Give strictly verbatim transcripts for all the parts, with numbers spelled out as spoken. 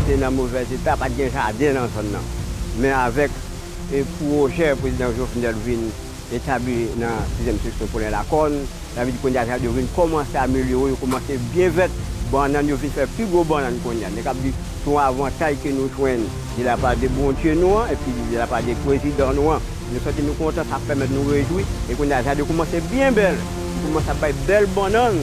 te nan movèz eta, pa t gen jaden nan zòn nan. Men avèk e pwojè prezidan Jovenel vin etabli nan sizyèm seksyon Polen Lakòn, sa vle di kounye a jaden yo vin kòmanse amelyore, yo kòmanse byen vèt, bannann yo vin fè pi gwo bannann kounye a. Nèg ap di se yon avantaj ke nou jwenn de la part de Bondye nou an, epi de la part de prezidan nou an. Nou santi nou kontan, sa pèmèt nou rejwi. E kounye a jaden yo kòmanse byen bèl. Yo kòmanse ap bay bèl bannann.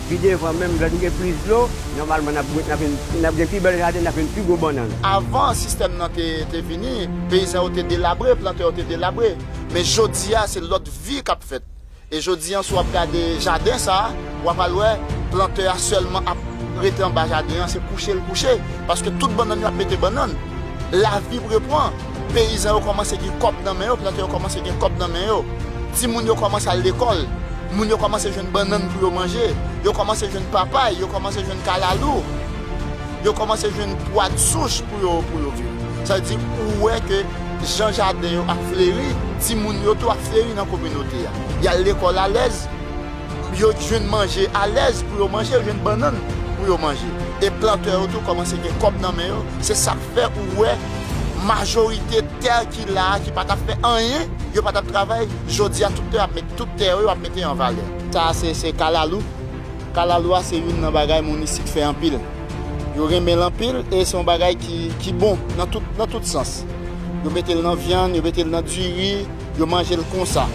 Pi devan menm, lè nou gen plis dlo, nòmalman n ap, n ap, n ap gen pi bèl jaden, n ap gen pi gwo bannann. Avan sistèm nan te, te vini, peyizan yo te delabre, plantè yo te delabre. Men jodi a, se lòt vi k ap fèt. E jodi a, si w ap gade jaden sa a, w ap al wè, plantè a sèlman ap rete anba jaden an, se kouche l kouche. Paske tout bannann yo ap mete bannann. Lavi repran. Peyizan yo kòmanse gen kòb nan men yo, plantè yo kòmanse gen kòb nan men yo. Timoun yo kòmanse al lekòl. Moun yo kòmanse jwenn bannann pou yo manje. Yo kòmanse jwenn papay, yo kòmanse jwenn kalalou. Yo kòmanse jwenn pwa de souch pou yo, pou yo viv. Sa vle di, ou wè ke jan jaden yo ap fleri, timoun yo tou ap fleri nan kominote a. Y al lekòl alèz, yo jwenn manje alèz pou yo manje, yo jwenn bannann pou yo manje. E plantè yo tou kòmanse gen kòb nan men yo. Se sa k fè ou wè majorite tè ki la a, ki pa t ap fè anyen, yo pa t ap travay, jodi a tout tè ap met, tout tè yo, yo ap mete an valè. Sa a se, se kalalou. Kalalou a se youn nan bagay moun isit fè anpil. Yo renmen l anpil e se yon bagay ki, ki bon nan tout, nan tout sans. Yo mete l nan vyann, yo mete l nan diri, yo manje l konsa.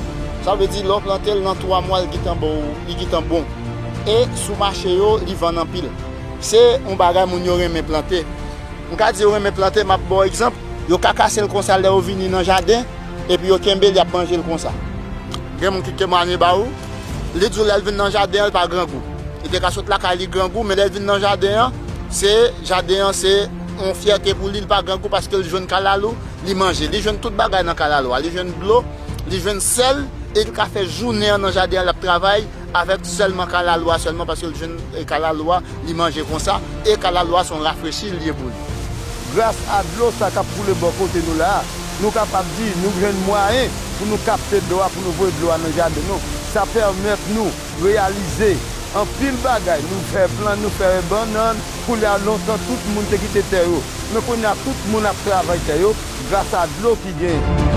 Sa vle di, lè w plante l, nan twa mwa, li gentan ba w, li gentan bon. E sou mache yo, li vann anpil. Se yon bagay moun yo renmen plante. M ka di yo renmen plante, m ap ba w egzanp. Yo ka kase l konsa lè yo vini nan jaden, epi yo kenbe l, y ap manje l konsa. Gen moun ki temwanye ba ou, li di w lè l vin nan jaden an, l pa grangou. Li te ka sot lakay li grangou, men lè l vin nan jaden an, se, jaden an se yon fyète pou li, li pa grangou paske l jwenn kalalou, li manje. Li jwenn tout bagay nan kalalou a. Li jwenn dlo, li jwenn sèl, e li ka fè jounen an nan jaden an, l ap travay avèk sèlman kalalou a sèlman, paske l jwenn, e, kalalou a, li manje konsa, e kalalou a se yon rafrechi li ye pou li. Gras a dlo sa k ap koule bò kote nou la a, nou kapab di nou jwenn mwayen pou nou kapte dlo a, pou nou voye dlo a nan jaden nou. Sa pèmèt nou reyalize anpil bagay. Nou fè plan, nou fè bannann. Kounye a, lontan, tout moun te kite tè yo. Men kounye a, tout moun ap travay tè yo gras a dlo ki genyen.